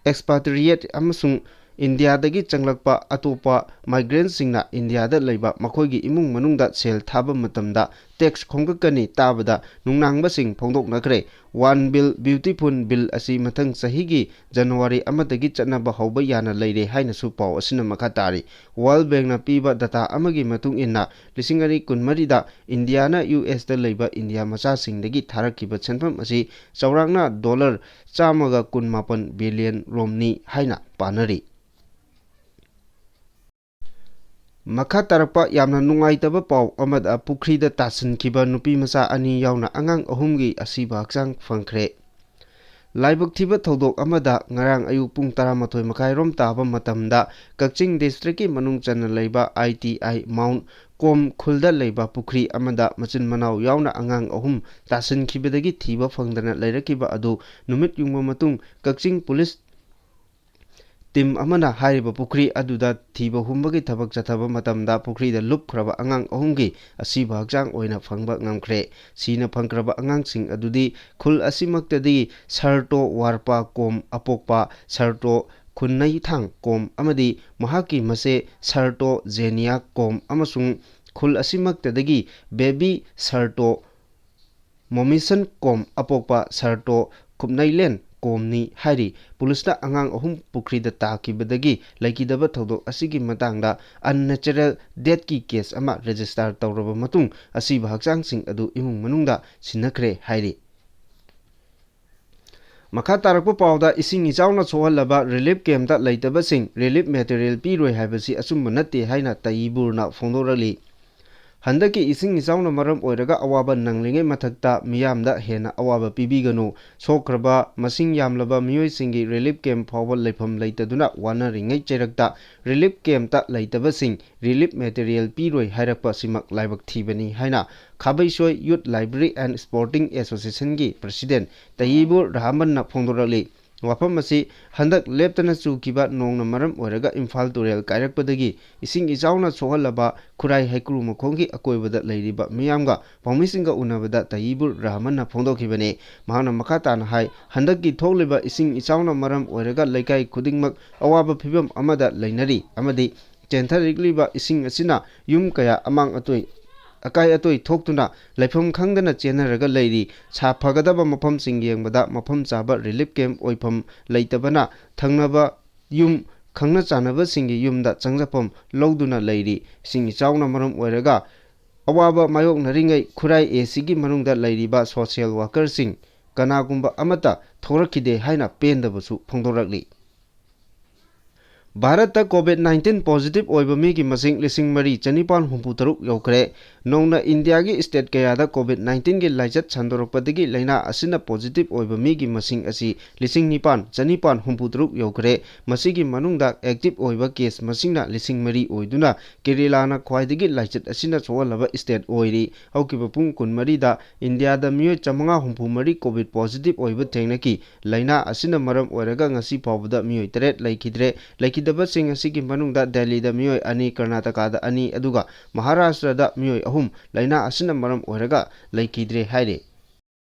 ꯑꯦꯛꯁꯄꯥꯇ꯭ꯔꯤꯌꯦꯠ ꯑꯃꯁꯨꯡ ꯏꯟꯗꯤꯌꯥꯗꯒꯤ ꯆꯪꯂꯛꯄ ꯑꯇꯣꯞꯄ ꯃꯥꯏꯒ꯭ꯔꯦꯟꯠꯁꯤꯡꯅ ꯏꯟꯗꯤꯌꯥꯗ ꯂꯩꯕ ꯃꯈꯣꯏꯒꯤ ꯏꯃꯨꯡ ꯃꯅꯨꯡꯗ ꯁꯦꯜ ꯊꯥꯕ ꯃꯇꯝꯗ ꯇꯦꯛꯁ ꯈꯣꯝꯒꯠꯀꯅꯤ ꯇꯥꯕꯗ ꯅꯨꯡꯅꯥꯡꯕꯁꯤꯡ ꯐꯣꯡꯗꯣꯛꯅꯈ꯭ꯔꯦ꯫ One Bill Beautiful Bill ꯑꯁꯤ ꯃꯊꯪ ꯆꯍꯤꯒꯤ ꯖꯅꯋꯥꯔꯤ ꯑꯃꯗꯒꯤ ꯆꯠꯅꯕ ꯍꯧꯕ ꯌꯥꯅ ꯂꯩꯔꯦ ꯍꯥꯏꯅꯁꯨ ꯄꯥꯎ ꯑꯁꯤꯅ ꯃꯈꯥ ꯇꯥꯔꯤ꯫ World Bank ꯅ ꯄꯤꯕ ꯗꯇꯥ ꯑꯃꯒꯤ ꯃꯇꯨꯡ ꯏꯟꯅ, ꯂꯤꯁꯤꯡ ꯑꯅꯤ ꯀꯨꯟꯃꯔꯤꯗ ꯏꯟꯗꯤꯌꯥꯅ ꯌꯨ ꯑꯦꯁꯇ ꯂꯩꯕ ꯏꯟꯗꯤꯌꯥ ꯃꯆꯥꯁꯤꯡꯗꯒꯤ ꯊꯥꯔꯛꯈꯤꯕ ꯁꯦꯟꯐꯝ ꯑꯁꯤ ꯆꯥꯎꯔꯥꯛꯅ ꯗꯣꯂꯔ ꯆꯥꯝꯃꯒ ꯀꯨꯟꯃꯥꯄꯟ ꯕꯤꯂꯤꯌꯟ ꯔꯣꯝꯅꯤ ꯍꯥꯏꯅ ꯄꯥꯅꯔꯤ꯫ ꯃꯈꯥ ꯇꯥꯔꯛꯄ ꯌꯥꯝꯅ ꯅꯨꯡꯉꯥꯏꯇꯕ ꯄꯥꯎ ꯑꯃꯗ, ꯄꯨꯈ꯭ꯔꯤꯗ ꯇꯥꯁꯤꯟꯈꯤꯕ ꯅꯨꯄꯤ ꯃꯆꯥ ꯑꯅꯤ ꯌꯥꯎꯅ ꯑꯉꯥꯡ ꯑꯍꯨꯝꯒꯤ ꯑꯁꯤꯕ ꯍꯛꯆꯥꯡ ꯐꯪꯈ꯭ꯔꯦ꯫ ꯂꯥꯏꯕꯛ ꯊꯤꯕ ꯊꯧꯗꯣꯛ ꯑꯃꯗ, ꯉꯔꯥꯡ ꯑꯌꯨꯛ ꯄꯨꯡ ꯇꯔꯥꯃꯥꯊꯣꯏ ꯃꯈꯥꯏ ꯔꯣꯝ ꯇꯥꯕ ꯃꯇꯝꯗ, ꯀꯛꯆꯤꯡ ꯗꯤꯁꯇ꯭ꯔꯤꯛꯀꯤ ꯃꯅꯨꯡ ꯆꯟꯅ ꯂꯩꯕ ꯑꯥꯏ ꯇꯤ ꯑꯥꯏ ꯃꯥꯎꯟꯠ ꯀꯣꯝ ꯈꯨꯜꯗ ꯂꯩꯕ ꯄꯨꯈ꯭ꯔꯤ ꯑꯃꯗ ꯃꯆꯤꯟ ꯃꯅꯥꯎ ꯌꯥꯎꯅ ꯑꯉꯥꯡ ꯑꯍꯨꯝ ꯇꯥꯁꯤꯟꯈꯤꯕꯗꯒꯤ ꯊꯤꯕ ꯐꯪꯗꯅ ꯂꯩꯔꯛꯈꯤꯕ ꯑꯗꯨ ꯅꯨꯃꯤꯠ ꯌꯨꯡꯕ ꯃꯇꯨꯡ ꯀꯛꯆꯤꯡ ꯄꯨꯂꯤꯁ ꯇꯤꯝ ꯑꯃꯅ ꯍꯥꯏꯔꯤꯕ ꯄꯨꯈ꯭ꯔꯤ ꯑꯗꯨꯗ ꯊꯤꯕ ꯍꯨꯝꯕꯒꯤ ꯊꯕꯛ ꯆꯠꯊꯕ ꯃꯇꯝꯗ ꯄꯨꯈ꯭ꯔꯤꯗ ꯂꯨꯞꯈ꯭ꯔꯕ ꯑꯉꯥꯡ ꯑꯍꯨꯝꯒꯤ ꯑꯁꯤꯕ ꯍꯛꯆꯥꯡ ꯑꯣꯏꯅ ꯐꯪꯕ ꯉꯝꯈ꯭ꯔꯦ꯫ ꯁꯤꯅ ꯐꯪꯈ꯭ꯔꯕ ꯑꯉꯥꯡꯁꯤꯡ ꯑꯗꯨꯗꯤ ꯈꯨꯜ ꯑꯁꯤꯃꯛꯇꯗꯒꯤ ꯁꯔꯇꯣ ꯋꯥꯔꯄꯥ ꯀꯣꯝ ꯑꯄꯣꯛꯄ ꯁꯔꯇꯣ ꯈꯨꯟꯅꯩꯊꯥꯡ ꯀꯣꯝ ꯑꯃꯗꯤ ꯃꯍꯥꯛꯀꯤ ꯃꯆꯦ ꯁꯔꯇꯣ ꯖꯦꯅꯤꯌꯥ ꯀꯣꯝ ꯑꯃꯁꯨꯡ ꯈꯨꯜ ꯑꯁꯤꯃꯛꯇꯗꯒꯤ ꯕꯦꯕꯤ ꯁꯔꯇꯣ ꯃꯣꯃꯤꯁꯟ ꯀꯣꯝ ꯑꯄꯣꯛꯄ ꯁꯔꯇꯣ ꯈꯨꯞꯅꯩꯂꯦꯟ ꯀꯣꯝꯅꯤ ꯍꯥꯏꯔꯤ꯫ ꯄꯨꯂꯤꯁꯅ ꯑꯉꯥꯡ ꯑꯍꯨꯝ ꯄꯨꯈ꯭ꯔꯤꯗ ꯇꯥꯈꯤꯕꯗꯒꯤ ꯂꯩꯈꯤꯗꯕ ꯊꯧꯗꯣꯛ ꯑꯁꯤꯒꯤ ꯃꯇꯥꯡꯗ ꯑꯟꯅꯦꯆꯔꯦꯜ ꯗꯦꯠꯀꯤ ꯀꯦꯁ ꯑꯃ ꯔꯦꯖꯤꯁꯇꯥꯔ ꯇꯧꯔꯕ ꯃꯇꯨꯡ ꯑꯁꯤꯕ ꯍꯛꯆꯥꯡꯁꯤꯡ ꯑꯗꯨ ꯏꯃꯨꯡ ꯃꯅꯨꯡꯗ ꯁꯤꯟꯅꯈ꯭ꯔꯦ ꯍꯥꯏꯔꯤ꯫ ꯃꯈꯥ ꯇꯥꯔꯛꯄ ꯄꯥꯎꯗ, ꯏꯁꯤꯡ ꯏꯆꯥꯎꯅ ꯁꯣꯛꯍꯜꯂꯕ ꯔꯤꯂꯤꯐ ꯀꯦꯝꯞꯇ ꯂꯩꯇꯕꯁꯤꯡ ꯔꯤꯂꯤꯐ ꯃꯦꯇꯔꯤꯌꯦꯜ ꯄꯤꯔꯣꯏ ꯍꯥꯏꯕꯁꯤ ꯑꯆꯨꯝꯕ ꯅꯠꯇꯦ ꯍꯥꯏꯅ ꯇꯌꯤꯕꯨꯔꯅ ꯐꯣꯡꯗꯣꯔꯛꯂꯤ꯫ ꯍꯟꯗꯛꯀꯤ ꯏꯁꯤꯡ ꯏꯆꯥꯎꯅ ꯃꯔꯝ ꯑꯣꯏꯔꯒ ꯑꯋꯥꯕ ꯅꯪꯂꯤꯉꯩ ꯃꯊꯛꯇ ꯃꯤꯌꯥꯝꯗ ꯍꯦꯟꯅ ꯑꯋꯥꯕ ꯄꯤꯕꯤꯒꯅꯨ꯫ ꯁꯣꯛꯈ꯭ꯔꯕ ꯃꯁꯤꯡ ꯌꯥꯝꯂꯕ ꯃꯤꯑꯣꯏꯁꯤꯡꯒꯤ ꯔꯤꯂꯤꯐ ꯀꯦꯝꯞ ꯐꯥꯎꯕ ꯂꯩꯐꯝ ꯂꯩꯇꯗꯨꯅ ꯋꯥꯅꯔꯤꯉꯩ ꯆꯩꯔꯛꯇ ꯔꯤꯂꯤꯐ ꯀꯦꯝꯞꯇ ꯂꯩꯇꯕꯁꯤꯡ ꯔꯤꯂꯤꯐ ꯃꯦꯇꯔꯤꯌꯦꯜ ꯄꯤꯔꯣꯏ ꯍꯥꯏꯔꯛꯄ ꯑꯁꯤꯃꯛ ꯂꯥꯏꯕꯛ ꯊꯤꯕꯅꯤ ꯍꯥꯏꯅ ꯈꯥꯕꯩꯁꯣꯏ ꯌꯨꯠ ꯂꯥꯏꯕ꯭ꯔꯦꯔꯤ ꯑꯦꯟ ꯁ꯭ꯄꯣꯔꯇꯤꯡ ꯑꯦꯁꯣꯁꯤꯌꯦꯁꯟꯒꯤ ꯄ꯭ꯔꯁꯤꯗꯦꯟ ꯇꯌꯤꯕꯨꯔ ꯔꯍꯃꯟꯅ ꯐꯣꯡꯗꯣꯔꯛꯂꯤ꯫ ꯋꯥꯐꯝ ꯑꯁꯤ ꯍꯟꯗꯛ ꯂꯦꯞꯇꯅ ꯆꯨꯈꯤꯕ ꯅꯣꯡꯅ ꯃꯔꯝ ꯑꯣꯏꯔꯒ ꯏꯝꯐꯥꯜ ꯇꯨꯔꯦꯜ ꯀꯥꯏꯔꯛꯄꯗꯒꯤ ꯏꯁꯤꯡ ꯏꯆꯥꯎꯅ ꯁꯣꯛꯍꯜꯂꯕ ꯈꯨꯔꯥꯏ ꯍꯩꯀ꯭ꯔꯨ ꯃꯈꯣꯡꯒꯤ ꯑꯀꯣꯏꯕꯗ ꯂꯩꯔꯤꯕ ꯃꯤꯌꯥꯝꯒ ꯄꯥꯎꯃꯤꯁꯤꯡꯒ ꯎꯅꯕꯗ ꯇꯌꯤꯕꯨꯔ ꯔꯍꯃꯟꯅ ꯐꯣꯡꯗꯣꯛꯈꯤꯕꯅꯤ꯫ ꯃꯍꯥꯛꯅ ꯃꯈꯥ ꯇꯥꯅ ꯍꯥꯏ, ꯍꯟꯗꯛꯀꯤ ꯊꯣꯛꯂꯤꯕ ꯏꯁꯤꯡ ꯏꯆꯥꯎꯅ ꯃꯔꯝ ꯑꯣꯏꯔꯒ ꯂꯩꯀꯥꯏ ꯈꯨꯗꯤꯡꯃꯛ ꯑꯋꯥꯕ ꯐꯤꯕꯝ ꯑꯃꯗ ꯂꯩꯅꯔꯤ ꯑꯃꯗꯤ ꯆꯦꯟꯊꯔꯛꯂꯤꯕ ꯏꯁꯤꯡ ꯑꯁꯤꯅ ꯌꯨꯝ ꯀꯌꯥ ꯑꯃꯥꯡ ꯑꯇꯣꯏ, ꯑꯀꯥꯏ ꯑꯇꯣꯏ ꯊꯣꯛꯇꯨꯅ ꯂꯩꯐꯝ ꯈꯪꯗꯅ ꯆꯦꯟꯅꯔꯒ ꯂꯩꯔꯤ꯫ ꯁꯥꯐꯒꯗꯕ ꯃꯐꯝꯁꯤꯡ ꯌꯦꯡꯕꯗ ꯃꯐꯝ ꯆꯥꯕ ꯔꯤꯂꯤꯐ ꯀꯦꯝꯞ ꯑꯣꯏꯐꯝ ꯂꯩꯇꯕꯅ ꯊꯪꯅꯕ ꯌꯨꯝ ꯈꯪꯅ ꯆꯥꯟꯅꯕꯁꯤꯡꯒꯤ ꯌꯨꯝꯗ ꯆꯪꯖꯐꯝ ꯂꯧꯗꯨꯅ ꯂꯩꯔꯤ꯫ ꯏꯁꯤꯡ ꯏꯆꯥꯎꯅ ꯃꯔꯝ ꯑꯣꯏꯔꯒ ꯑꯋꯥꯕ ꯃꯥꯌꯣꯛꯅꯔꯤꯉꯩ ꯈꯨꯔꯥꯏ ꯑꯦ ꯁꯤꯒꯤ ꯃꯅꯨꯡꯗ ꯂꯩꯔꯤꯕ ꯁꯣꯁꯤꯌꯦꯜ ꯋꯥꯀꯔꯁꯤꯡ ꯀꯅꯥꯒꯨꯝꯕ ꯑꯃꯠꯇ ꯊꯣꯔꯛꯈꯤꯗꯦ ꯍꯥꯏꯅ ꯄꯦꯟꯗꯕꯁꯨ ꯐꯣꯡꯗꯣꯔꯛꯂꯤ꯫ ꯚꯥꯔꯠꯇ ꯀꯣꯚꯤꯗ ꯅꯥꯏꯟꯇꯤꯟ ꯄꯣꯖꯤꯇꯤꯚ ꯑꯣꯏꯕ ꯃꯤꯒꯤ ꯃꯁꯤꯡ ꯂꯤꯁꯤꯡ ꯃꯔꯤ ꯆꯅꯤꯄꯥꯟ ꯍꯨꯝꯐꯨ ꯇꯔꯨꯛ ꯌꯧꯈ꯭ꯔꯦ꯫ ꯅꯧꯅ ꯏꯟꯗꯤꯌꯥꯒꯤ state ꯀꯌꯥꯗ COVID nineteenꯒꯤ ꯂꯥꯏꯆꯠ ꯁꯟꯗꯣꯔꯛꯄꯗꯒꯤ ꯂꯥꯏꯅꯥ ꯑꯁꯤꯅ positive ꯑꯣꯏꯕ ꯃꯤꯒꯤ ꯃꯁꯤꯡ ꯑꯁꯤ ꯂꯤꯁꯤꯡ ꯅꯤꯄꯥꯟ ꯆꯅꯤꯄꯥꯟ ꯍꯨꯝꯐꯨ ꯇꯔꯨꯛ ꯌꯧꯈ꯭ꯔꯦ꯫ ꯃꯁꯤꯒꯤ ꯃꯅꯨꯡꯗ active ꯑꯣꯏꯕ case ꯃꯁꯤꯡꯅ ꯂꯤꯁꯤꯡ ꯃꯔꯤ ꯑꯣꯏꯗꯨꯅ ꯀꯦꯔꯦꯂꯥꯅ ꯈ꯭ꯋꯥꯏꯗꯒꯤ ꯂꯥꯏꯆꯠ ꯑꯁꯤꯅ ꯁꯣꯛꯍꯜꯂꯕ state ꯑꯣꯏꯔꯤ꯫ ꯍꯧꯈꯤꯕ ꯄꯨꯡ ꯀꯨꯟꯃꯔꯤꯗ ꯏꯟꯗꯤꯌꯥꯗ ꯃꯤꯑꯣꯏ ꯆꯥꯃꯉꯥ ꯍꯨꯝꯐꯨ ꯃꯔꯤ COVID positive ꯑꯣꯏꯕ ꯊꯦꯡꯅꯈꯤ꯫ ꯂꯥꯏꯅꯥ ꯑꯁꯤꯅ ꯃꯔꯝ ꯑꯣꯏꯔꯒ ꯉꯁꯤ ꯐꯥꯎꯕꯗ ꯃꯤꯑꯣꯏ ꯇꯔꯦꯠ ꯂꯩꯈꯤꯗ꯭ꯔꯦ꯫ ꯂꯩꯈꯤꯗꯕꯁꯤꯡ ꯑꯁꯤꯒꯤ ꯃꯅꯨꯡꯗ ꯗꯦꯜꯂꯤꯗ ꯃꯤꯑꯣꯏ ꯑꯅꯤ, ꯀꯔꯅꯥꯇꯀꯥꯗ ꯑꯅꯤ, ꯑꯗꯨꯒ ꯃꯍꯥꯔꯥꯁꯇ꯭ꯔꯗ ꯃꯤꯑꯣꯏ ꯑꯍꯨꯝ ꯂꯥꯏꯅꯥ ꯑꯁꯤꯅ ꯃꯔꯝ ꯑꯣꯏꯔꯒ ꯂꯩꯈꯤꯗ꯭ꯔꯦ ꯍꯥꯏꯔꯤ꯫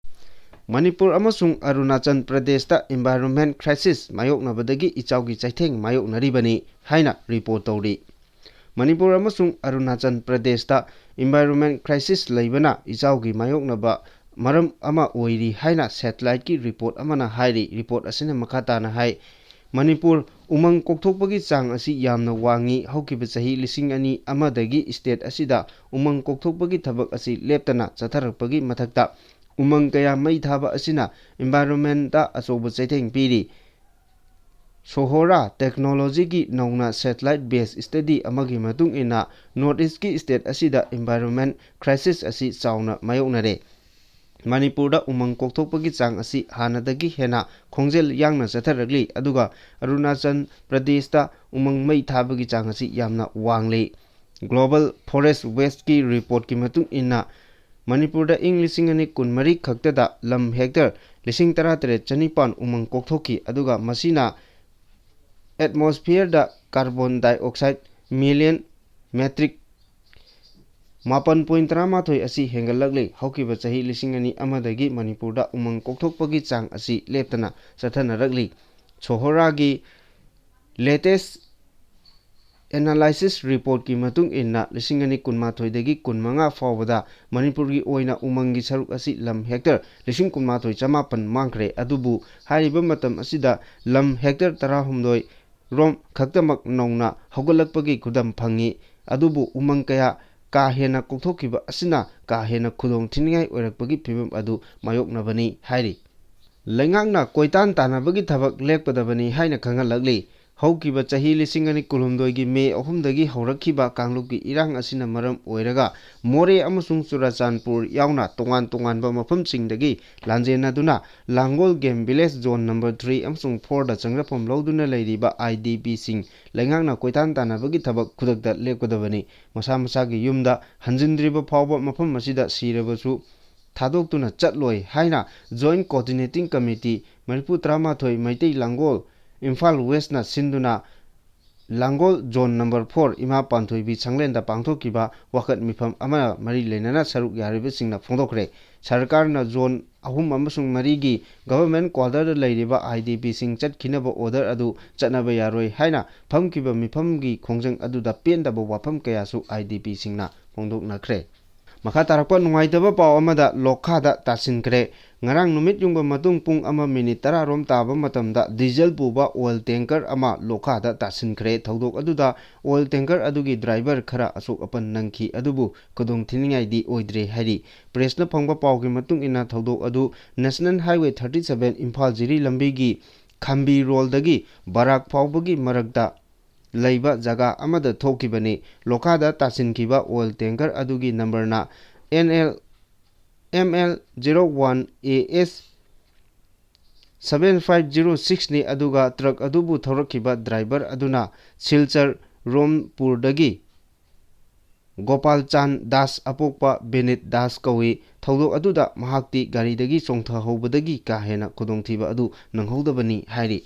ꯃꯅꯤꯄꯨꯔ ꯑꯃꯁꯨꯡ ꯑꯔꯨꯅꯥꯆꯜ ꯄ꯭ꯔꯗꯦꯁꯇ environment crisis ꯃꯥꯌꯣꯛꯅꯕꯗꯒꯤ ꯏꯆꯥꯎꯒꯤ ꯆꯩꯊꯦꯡ ꯃꯥꯌꯣꯛꯅꯔꯤꯕꯅꯤ ꯍꯥꯏꯅ report ꯇꯧꯔꯤ꯫ ꯃꯅꯤꯄꯨꯔ ꯑꯃꯁꯨꯡ ꯑꯔꯨꯅꯥꯆꯜ ꯄ꯭ꯔꯗꯦꯁꯇ environment crisis ꯂꯩꯕꯅ ꯏꯆꯥꯎꯒꯤ ꯃꯥꯌꯣꯛꯅꯕ ꯃꯔꯝ ꯑꯃ ꯑꯣꯏꯔꯤ ꯍꯥꯏꯅ satelliteꯀꯤ report ꯑꯃꯅ ꯍꯥꯏꯔꯤ꯫ Report ꯑꯁꯤꯅ ꯃꯈꯥ ꯇꯥꯅ ꯍꯥꯏ, ꯃꯅꯤꯄꯨꯔ ꯎꯃꯪ ꯀꯣꯛꯊꯣꯛꯄꯒꯤ ꯆꯥꯡ ꯑꯁꯤ ꯌꯥꯝꯅ ꯋꯥꯡꯉꯤ꯫ ꯍꯧꯈꯤꯕ ꯆꯍꯤ ꯂꯤꯁꯤꯡ ꯑꯅꯤ ꯑꯃꯗꯒꯤ state ꯑꯁꯤꯗ ꯎꯃꯪ ꯀꯣꯛꯊꯣꯛꯄꯒꯤ ꯊꯕꯛ ꯑꯁꯤ ꯂꯦꯞꯇꯅ ꯆꯠꯊꯔꯛꯄꯒꯤ ꯃꯊꯛꯇ, ꯎꯃꯪ ꯀꯌꯥ ꯃꯩ ꯊꯥꯕ ꯑꯁꯤꯅ environmentꯇ ꯑꯆꯧꯕ ꯆꯩꯊꯦꯡ ꯄꯤꯔꯤ꯫ ꯁꯣꯍꯣꯔꯥ ꯇꯦꯛꯅꯣꯂꯣꯖꯤꯒꯤ ꯅꯧꯅ satellite based study ꯑꯃꯒꯤ ꯃꯇꯨꯡ ꯏꯟꯅ, North Eastꯀꯤ state ꯑꯁꯤꯗ environment crisis ꯑꯁꯤ ꯆꯥꯎꯅ ꯃꯥꯌꯣꯛꯅꯔꯦ꯫ ꯃꯅꯤꯄꯨꯔꯗ ꯎꯃꯪ ꯀꯣꯛꯊꯣꯛꯄꯒꯤ ꯆꯥꯡ ꯑꯁꯤ ꯍꯥꯟꯅꯗꯒꯤ ꯍꯦꯟꯅ ꯈꯣꯡꯖꯦꯜ ꯌꯥꯡꯅ ꯆꯠꯊꯔꯛꯂꯤ, ꯑꯗꯨꯒ ꯑꯔꯨꯅꯥꯆꯜ ꯄ꯭ꯔꯗꯦꯁꯇ ꯎꯃꯪ ꯃꯩ ꯊꯥꯕꯒꯤ ꯆꯥꯡ ꯑꯁꯤ ꯌꯥꯝꯅ ꯋꯥꯡꯂꯤ꯫ Global Forest Wasteꯀꯤ reportꯀꯤ ꯃꯇꯨꯡ ꯏꯟꯅ, ꯃꯅꯤꯄꯨꯔꯗ ꯏꯪ ꯂꯤꯁꯤꯡ ꯑꯅꯤ ꯀꯨꯟꯃꯔꯤ ꯈꯛꯇꯗ ꯂꯝ hectare ꯂꯤꯁꯤꯡ ꯇꯔꯥꯇꯔꯦꯠ ꯆꯅꯤꯄꯥꯟ ꯎꯃꯪ ꯀꯣꯛꯊꯣꯛꯈꯤ, ꯑꯗꯨꯒ ꯃꯁꯤꯅ atmosphereꯗ carbon dioxide million metric ꯃꯥꯄꯟ point ꯇꯔꯥꯃꯥꯊꯣꯏ ꯑꯁꯤ ꯍꯦꯟꯒꯠꯂꯛꯂꯤ꯫ ꯍꯧꯈꯤꯕ ꯆꯍꯤ ꯂꯤꯁꯤꯡ ꯑꯅꯤ ꯑꯃꯗꯒꯤ ꯃꯅꯤꯄꯨꯔꯗ ꯎꯃꯪ ꯀꯣꯛꯊꯣꯛꯄꯒꯤ ꯆꯥꯡ ꯑꯁꯤ ꯂꯦꯞꯇꯅ ꯆꯠꯊꯅꯔꯛꯂꯤ꯫ ꯁꯣꯍꯣꯔꯥꯒꯤ latest analysis reportꯀꯤ ꯃꯇꯨꯡ ꯏꯟꯅ, ꯂꯤꯁꯤꯡ ꯑꯅꯤ ꯀꯨꯟꯃꯥꯊꯣꯏꯗꯒꯤ ꯀꯨꯟꯃꯉꯥ ꯐꯥꯎꯕꯗ ꯃꯅꯤꯄꯨꯔꯒꯤ ꯑꯣꯏꯅ ꯎꯃꯪꯒꯤ ꯁꯔꯨꯛ ꯑꯁꯤ ꯂꯝ hectare ꯂꯤꯁꯤꯡ ꯀꯨꯟꯃꯥꯊꯣꯏ ꯆꯃꯥꯄꯟ ꯃꯥꯡꯈ꯭ꯔꯦ꯫ ꯑꯗꯨꯕꯨ ꯍꯥꯏꯔꯤꯕ ꯃꯇꯝ ꯑꯁꯤꯗ ꯂꯝ hectare ꯇꯔꯥꯍꯨꯝꯗꯣꯏ ꯔꯣꯝ ꯈꯛꯇꯃꯛ ꯅꯧꯅ ꯍꯧꯒꯠꯂꯛꯄꯒꯤ ꯈꯨꯗꯝ ꯐꯪꯉꯤ꯫ ꯑꯗꯨꯕꯨ ꯎꯃꯪ ꯀꯌꯥ ꯀꯥ ꯍꯦꯟꯅ ꯀꯣꯛꯊꯣꯛꯈꯤꯕ ꯑꯁꯤꯅ ꯀꯥ ꯍꯦꯟꯅ ꯈꯨꯗꯣꯡ ꯊꯤꯅꯤꯡꯉꯥꯏ ꯑꯣꯏꯔꯛꯄꯒꯤ ꯐꯤꯚꯝ ꯑꯗꯨ ꯃꯥꯌꯣꯛꯅꯕꯅꯤ ꯍꯥꯏꯔꯤ꯫ ꯂꯩꯉꯥꯛꯅ ꯀꯣꯏꯇꯥꯟ ꯇꯥꯟꯅꯕꯒꯤ ꯊꯕꯛ ꯂꯦꯞꯀꯗꯕꯅꯤ ꯍꯥꯏꯅ ꯈꯪꯍꯜꯂꯛꯂꯤ꯫ ꯍꯧꯈꯤꯕ ꯆꯍꯤ ꯂꯤꯁꯤꯡ ꯑꯅꯤ ꯀꯨꯟꯍꯨꯝꯗꯣꯏꯒꯤ ꯃꯦ ꯑꯍꯨꯝꯗꯒꯤ ꯍꯧꯔꯛꯈꯤꯕ ꯀꯥꯡꯂꯨꯞꯀꯤ ꯏꯔꯥꯡ ꯑꯁꯤꯅ ꯃꯔꯝ ꯑꯣꯏꯔꯒ ꯃꯣꯔꯦ ꯑꯃꯁꯨꯡ ꯆꯨꯔꯆꯥꯟꯄꯨꯔ ꯌꯥꯎꯅ ꯇꯣꯉꯥꯟ ꯇꯣꯉꯥꯟꯕ ꯃꯐꯝꯁꯤꯡꯗꯒꯤ ꯂꯥꯟꯖꯦꯟꯅꯗꯨꯅ Langol game village zone number three ꯑꯃꯁꯨꯡ ꯐꯣꯔꯗ ꯆꯪꯖꯐꯝ ꯂꯧꯗꯨꯅ ꯂꯩꯔꯤꯕ ꯑꯥꯏ ꯗꯤ ꯄꯤꯁꯤꯡ ꯂꯩꯉꯥꯛꯅ ꯀꯣꯏꯇꯥꯟ ꯇꯥꯟꯅꯕꯒꯤ ꯊꯕꯛ ꯈꯨꯗꯛꯇ ꯂꯦꯞꯀꯗꯕꯅꯤ꯫ ꯃꯁꯥ ꯃꯁꯥꯒꯤ ꯌꯨꯝꯗ ꯍꯟꯖꯤꯟꯗ꯭ꯔꯤꯕ ꯐꯥꯎꯕ ꯃꯐꯝ ꯑꯁꯤꯗ ꯁꯤꯔꯕꯁꯨ ꯊꯥꯗꯣꯛꯇꯨꯅ ꯆꯠꯂꯣꯏ ꯍꯥꯏꯅ ꯖꯣꯏꯟꯠ ꯀꯣꯑꯣꯔꯗꯤꯅꯦꯇꯤꯡ ꯀꯃꯤꯇꯤ ꯃꯔꯤꯐꯨ ꯇꯔꯥꯃꯥꯊꯣꯏ ꯃꯩꯇꯩ ꯂꯥꯡꯒꯣꯜ ꯏꯝꯐꯥꯜ ꯋꯦꯁꯅ ꯁꯤꯟꯗꯨꯅ ꯂꯥꯡꯒꯣꯜ ꯖꯣꯟ ꯅꯝꯕꯔ ꯐꯣꯔ ꯏꯃꯥ ꯄꯥꯟꯊꯣꯏꯕꯤ ꯁꯪꯂꯦꯟꯗ ꯄꯥꯡꯊꯣꯛꯈꯤꯕ ꯋꯥꯀꯠ ꯃꯤꯐꯝ ꯑꯃꯒ ꯃꯔꯤ ꯂꯩꯅꯅ ꯁꯔꯨꯛ ꯌꯥꯔꯤꯕꯁꯤꯡꯅ ꯐꯣꯡꯗꯣꯛꯈ꯭ꯔꯦ꯫ ꯁꯔꯀꯥꯔꯅ ꯖꯣꯟ ꯑꯍꯨꯝ ꯑꯃꯁꯨꯡ ꯃꯔꯤꯒꯤ ꯒꯚꯔꯟꯃꯦꯟꯠ ꯀ꯭ꯋꯥꯇꯔꯗ ꯂꯩꯔꯤꯕ ꯑꯥꯏ ꯗꯤ ꯄꯤꯁꯤꯡ ꯆꯠꯈꯤꯅꯕ ꯑꯣꯔꯗꯔ ꯑꯗꯨ ꯆꯠꯅꯕ ꯌꯥꯔꯣꯏ ꯍꯥꯏꯅ ꯐꯝꯈꯤꯕ ꯃꯤꯐꯝꯒꯤ ꯈꯣꯡꯖꯪ ꯑꯗꯨꯗ ꯄꯦꯟꯗꯕ ꯋꯥꯐꯝ ꯀꯌꯥꯁꯨ ꯑꯥꯏ ꯗꯤ ꯄꯤꯁꯤꯡꯅ ꯐꯣꯡꯗꯣꯛꯅꯈ꯭ꯔꯦ꯫ ꯃꯈꯥ ꯇꯥꯔꯛꯄ ꯅꯨꯡꯉꯥꯏꯇꯕ ꯄꯥꯎ ꯑꯃꯗ ꯂꯣꯈꯥꯗ ꯇꯥꯁꯤꯟꯈ꯭ꯔꯦ꯫ ꯉꯔꯥꯡ ꯅꯨꯃꯤꯠ ꯌꯨꯡꯕ ꯃꯇꯨꯡ ꯄꯨꯡ ꯑꯃ ꯃꯤꯅꯤꯠ ꯇꯔꯥ ꯔꯣꯝ ꯇꯥꯕ ꯃꯇꯝꯗ ꯗꯤꯖꯜ ꯄꯨꯕ ꯑꯣꯏꯜ ꯇꯦꯡꯀꯔ ꯑꯃ ꯂꯣꯈꯥꯗ ꯇꯥꯁꯤꯟꯈ꯭ꯔꯦ꯫ ꯊꯧꯗꯣꯛ ꯑꯗꯨꯗ ꯑꯣꯏꯜ ꯇꯦꯡꯀꯔ ꯑꯗꯨꯒꯤ ꯗ꯭ꯔꯥꯏꯚꯔ ꯈꯔ ꯑꯁꯣꯛ ꯑꯄꯟ ꯅꯪꯈꯤ, ꯑꯗꯨꯕꯨ ꯈꯨꯗꯣꯡ ꯊꯤꯅꯤꯡꯉꯥꯏꯗꯤ ꯑꯣꯏꯗ꯭ꯔꯦ ꯍꯥꯏꯔꯤ꯫ ꯄ꯭ꯔꯦꯁꯅ ꯐꯪꯕ ꯄꯥꯎꯒꯤ ꯃꯇꯨꯡ ꯏꯟꯅ ꯊꯧꯗꯣꯛ ꯑꯗꯨ national highway thirty seven Imphal Jiri ꯂꯝꯕꯤꯒꯤ ꯈꯝꯕꯤ ꯔꯣꯜꯗꯒꯤ ꯕꯔꯥꯛ ꯐꯥꯎꯕꯒꯤ ꯃꯔꯛꯇ ꯂꯩꯕ ꯖꯒꯥ ꯑꯃꯗ ꯊꯣꯛꯈꯤꯕꯅꯤ꯫ ꯂꯣꯈꯥꯗ ꯇꯥꯁꯤꯟꯈꯤꯕ ꯑꯣꯏꯜ ꯇꯦꯡꯀꯔ ꯑꯗꯨꯒꯤ ꯅꯝꯕꯔꯅ N L, M L zero one A S seven five zero ꯁꯤꯛꯁꯅꯤ, ꯑꯗꯨꯒ ꯇ꯭ꯔꯛ ꯑꯗꯨꯕꯨ ꯊꯧꯔꯛꯈꯤꯕ ꯗ꯭ꯔꯥꯏꯚꯔ ꯑꯗꯨꯅ ꯁꯤꯜꯆꯔ ꯔꯣꯝꯄꯨꯔꯗꯒꯤ ꯒꯣꯄꯥꯜ ꯆꯥꯟ ꯗꯥꯁ ꯑꯄꯣꯛꯄ ꯕꯤꯅꯤꯠ ꯗꯥꯁ ꯀꯧꯏ꯫ ꯊꯧꯗꯣꯛ ꯑꯗꯨꯗ ꯃꯍꯥꯛꯇꯤ ꯒꯥꯔꯤꯗꯒꯤ ꯆꯣꯡꯊꯍꯧꯕꯗꯒꯤ ꯀꯥ ꯍꯦꯟꯅ ꯈꯨꯗꯣꯡꯊꯤꯕ ꯑꯗꯨ ꯅꯪꯍꯧꯗꯕꯅꯤ ꯍꯥꯏꯔꯤ꯫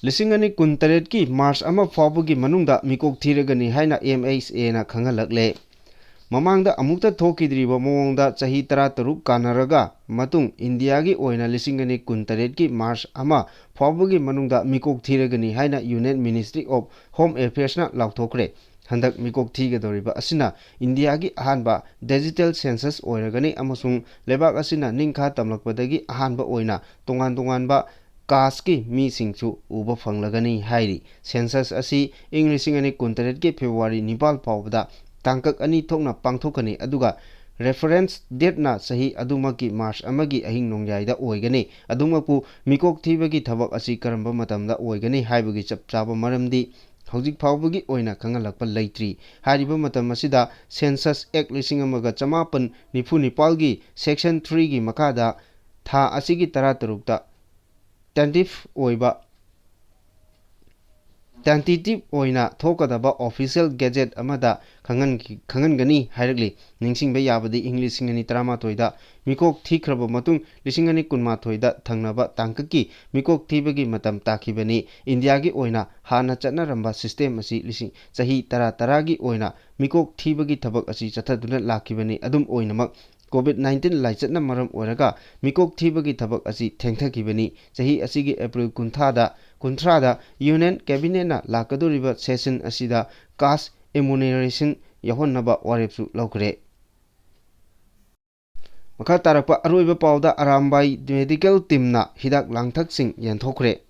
ꯂꯤꯁꯤꯡ ꯑꯅꯤ ꯀꯨꯟꯇꯔꯦꯠꯀꯤ ꯃꯥꯔꯆ ꯑꯃ ꯐꯥꯎꯕꯒꯤ ꯃꯅꯨꯡꯗ ꯃꯤꯀꯣꯛ ꯊꯤꯔꯒꯅꯤ ꯍꯥꯏꯅ ꯑꯦꯝ ꯑꯩꯆ ꯑꯦꯅ ꯈꯪꯍꯜꯂꯛꯂꯦ꯫ ꯃꯃꯥꯡꯗ ꯑꯃꯨꯛꯇ ꯊꯣꯛꯈꯤꯗ꯭ꯔꯤꯕ ꯃꯑꯣꯡꯗ ꯆꯍꯤ ꯇꯔꯥꯇꯔꯨꯛ ꯀꯥꯟꯅꯔꯒ ꯃꯇꯨꯡ ꯏꯟꯗꯤꯌꯥꯒꯤ ꯑꯣꯏꯅ ꯂꯤꯁꯤꯡ ꯑꯅꯤ ꯀꯨꯟꯇꯔꯦꯠꯀꯤ ꯃꯥꯔꯆ ꯑꯃ ꯐꯥꯎꯕꯒꯤ ꯃꯅꯨꯡꯗ ꯃꯤꯀꯣꯛ ꯊꯤꯔꯒꯅꯤ ꯍꯥꯏꯅ ꯌꯨꯅꯤꯌꯟ ꯃꯤꯅꯤꯁꯇ꯭ꯔꯤ ꯑꯣꯐ ꯍꯣꯝ ꯑꯦꯐꯤꯌꯔꯁꯅ ꯂꯥꯎꯊꯣꯛꯈ꯭ꯔꯦ꯫ ꯍꯟꯗꯛ ꯃꯤꯀꯣꯛ ꯊꯤꯒꯗꯧꯔꯤꯕ ꯑꯁꯤꯅ ꯏꯟꯗꯤꯌꯥꯒꯤ ꯑꯍꯥꯟꯕ ꯗꯤꯖꯤꯇꯦꯜ ꯁꯦꯟꯁꯁ ꯑꯣꯏꯔꯒꯅꯤ ꯑꯃꯁꯨꯡ ꯂꯩꯕꯥꯛ ꯑꯁꯤꯅ ꯅꯤꯡꯈꯥ ꯇꯝꯂꯛꯄꯗꯒꯤ ꯑꯍꯥꯟꯕ ꯑꯣꯏꯅ ꯇꯣꯉꯥꯟ ꯇꯣꯉꯥꯟꯕ ꯀꯥꯁꯀꯤ ꯃꯤꯁꯤꯡꯁꯨ ꯎꯕ ꯐꯪꯂꯒꯅꯤ ꯍꯥꯏꯔꯤ꯫ ꯁꯦꯟꯁꯁ ꯑꯁꯤ ꯏꯪ ꯂꯤꯁꯤꯡ ꯑꯅꯤ ꯀꯨꯟꯇꯔꯦꯠꯀꯤ ꯐꯦꯕ꯭ꯔꯨꯋꯥꯔꯤ ꯅꯤꯄꯥꯜ ꯐꯥꯎꯕꯗ ꯇꯥꯡꯀꯛ ꯑꯅꯤ ꯊꯣꯛꯅ ꯄꯥꯡꯊꯣꯛꯀꯅꯤ, ꯑꯗꯨꯒ Reference date ꯅ ꯆꯍꯤ ꯑꯗꯨꯃꯛꯀꯤ March ꯑꯃꯒꯤ ꯑꯍꯤꯡ ꯅꯣꯡꯌꯥꯏꯗ ꯑꯣꯏꯒꯅꯤ꯫ ꯑꯗꯨꯃꯛꯄꯨ ꯃꯤꯀꯣꯛ ꯊꯤꯕꯒꯤ ꯊꯕꯛ ꯑꯁꯤ ꯀꯔꯝꯕ ꯃꯇꯝꯗ ꯑꯣꯏꯒꯅꯤ ꯍꯥꯏꯕꯒꯤ ꯆꯞ ꯆꯥꯕ ꯃꯔꯝꯗꯤ ꯍꯧꯖꯤꯛ ꯐꯥꯎꯕꯒꯤ ꯑꯣꯏꯅ ꯈꯪꯍꯜꯂꯛꯄ ꯂꯩꯇ꯭ꯔꯤ꯫ ꯍꯥꯏꯔꯤꯕ ꯃꯇꯝ ꯑꯁꯤꯗ Census Act ꯂꯤꯁꯤꯡ ꯑꯃꯒ ꯆꯃꯥꯄꯟ ꯅꯤꯐꯨ ꯅꯤꯄꯥꯜꯒꯤ Section three ꯒꯤ ꯃꯈꯥꯗ ꯊꯥ ꯑꯁꯤꯒꯤ ꯇꯔꯥꯇꯔꯨꯛꯇ tentative ꯑꯣꯏꯕ, tentative ꯑꯣꯏꯅ ꯊꯣꯛꯀꯗꯕ official gazette ꯑꯃꯗ ꯈꯪꯍꯟꯈꯤ-, ꯈꯪꯍꯟꯒꯅꯤ ꯍꯥꯏꯔꯛꯂꯤ꯫ ꯅꯤꯡꯁꯤꯡꯕ ꯌꯥꯕꯗꯤ ꯏꯪ ꯂꯤꯁꯤꯡ ꯑꯅꯤ ꯇꯔꯥꯃꯥꯊꯣꯏꯗ ꯃꯤꯀꯣꯛ ꯊꯤꯈ꯭ꯔꯕ ꯃꯇꯨꯡ ꯂꯤꯁꯤꯡ ꯑꯅꯤ ꯀꯨꯟꯃꯥꯊꯣꯏꯗ ꯊꯪꯅꯕ ꯇꯥꯡꯀꯛꯀꯤ ꯃꯤꯀꯣꯛ ꯊꯤꯕꯒꯤ ꯃꯇꯝ ꯇꯥꯈꯤꯕꯅꯤ꯫ ꯏꯟꯗꯤꯌꯥꯒꯤ ꯑꯣꯏꯅ ꯍꯥꯟꯅ ꯆꯠꯅꯔꯝꯕ system ꯑꯁꯤ ꯂꯤꯁꯤꯡ, ꯆꯍꯤ ꯇꯔꯥ ꯇꯔꯥꯒꯤ ꯑꯣꯏꯅ ꯃꯤꯀꯣꯛ ꯊꯤꯕꯒꯤ ꯊꯕꯛ ꯑꯁꯤ ꯆꯠꯊꯗꯨꯅ ꯂꯥꯛꯈꯤꯕꯅꯤ꯫ ꯑꯗꯨꯝ ꯑꯣꯏꯅꯃꯛ, COVID nineteen ꯂꯥꯏꯆꯠꯅ ꯃꯔꯝ ꯑꯣꯏꯔꯒ ꯃꯤꯀꯣꯛ ꯊꯤꯕꯒꯤ ꯊꯕꯛ ꯑꯁꯤ ꯊꯦꯡꯊꯈꯤꯕꯅꯤ꯫ ꯆꯍꯤ ꯑꯁꯤꯒꯤ April ꯀꯨꯟꯊ꯭ꯔꯥꯗ, ꯀꯨꯟꯊ꯭ꯔꯥꯗ Union Cabinet ꯅ ꯂꯥꯛꯀꯗꯧꯔꯤꯕ session ꯑꯁꯤꯗ caste enumeration ꯌꯥꯎꯍꯟꯅꯕ ꯋꯥꯔꯦꯞꯁꯨ ꯂꯧꯈ꯭ꯔꯦ꯫ ꯃꯈꯥ ꯇꯥꯔꯛꯄ ꯑꯔꯣꯏꯕ ꯄꯥꯎꯗ, ꯑꯔꯥꯝꯕꯥꯏ medical team ꯅ ꯍꯤꯗꯥꯛ ꯂꯥꯡꯊꯛꯁꯤꯡ ꯌꯦꯟꯊꯣꯛꯈ꯭ꯔꯦ꯫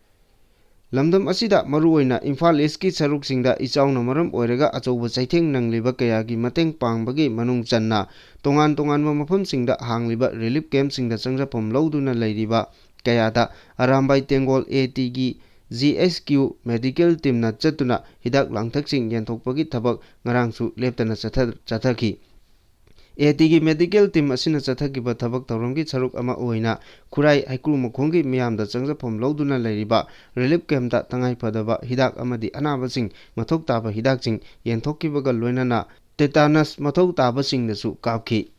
ꯂꯝꯗꯝ ꯑꯁꯤꯗ ꯃꯔꯨꯑꯣꯏꯅ ꯏꯝꯐꯥꯜ East ꯀꯤ ꯁꯔꯨꯛꯁꯤꯡꯗ ꯏꯆꯥꯎꯅ ꯃꯔꯝ ꯑꯣꯏꯔꯒ ꯑꯆꯧꯕ ꯆꯩꯊꯦꯡ ꯅꯪꯂꯤꯕ ꯀꯌꯥꯒꯤ ꯃꯇꯦꯡ ꯄꯥꯡꯕꯒꯤ ꯃꯅꯨꯡ ꯆꯟꯅ ꯇꯣꯉꯥꯟ ꯇꯣꯉꯥꯟꯕ ꯃꯐꯝꯁꯤꯡꯗ ꯍꯥꯡꯂꯤꯕ relief camp ꯁꯤꯡꯗ ꯆꯪꯖꯐꯝ ꯂꯧꯗꯨꯅ ꯂꯩꯔꯤꯕ ꯀꯌꯥꯗ ꯑꯔꯥꯝꯕꯥꯏ ꯇꯦꯡꯒꯣꯜ A T ꯒꯤ G S Q medical team ꯅ ꯆꯠꯇꯨꯅ ꯍꯤꯗꯥꯛ ꯂꯥꯡꯊꯛꯁꯤꯡ ꯌꯦꯟꯊꯣꯛꯄꯒꯤ ꯊꯕꯛ ꯉꯔꯥꯡꯁꯨ ꯂꯦꯞꯇꯅ ꯆꯠꯊ-, ꯆꯠꯊꯈꯤ꯫ A T ꯒꯤ medical team ꯑꯁꯤꯅ ꯆꯠꯊꯈꯤꯕ ꯊꯕꯛ ꯊꯧꯔꯝꯒꯤ ꯁꯔꯨꯛ ꯑꯃ ꯑꯣꯏꯅ ꯈꯨꯔꯥꯏ ꯍꯩꯀ꯭ꯔꯨ ꯃꯈꯣꯡꯒꯤ ꯃꯤꯌꯥꯝꯗ ꯆꯪꯖꯐꯝ ꯂꯧꯗꯨꯅ ꯂꯩꯔꯤꯕ relief camp ꯇ ꯇꯉꯥꯏ ꯐꯗꯕ ꯍꯤꯗꯥꯛ ꯑꯃꯗꯤ ꯑꯅꯥꯕꯁꯤꯡ ꯃꯊꯧ ꯇꯥꯕ ꯍꯤꯗꯥꯛꯁꯤꯡ ꯌꯦꯟꯊꯣꯛꯈꯤꯕꯒ ꯂꯣꯏꯅꯅ tetanus ꯃꯊꯧ ꯇꯥꯕꯁꯤꯡꯗꯁꯨ ꯀꯥꯞꯈꯤ꯫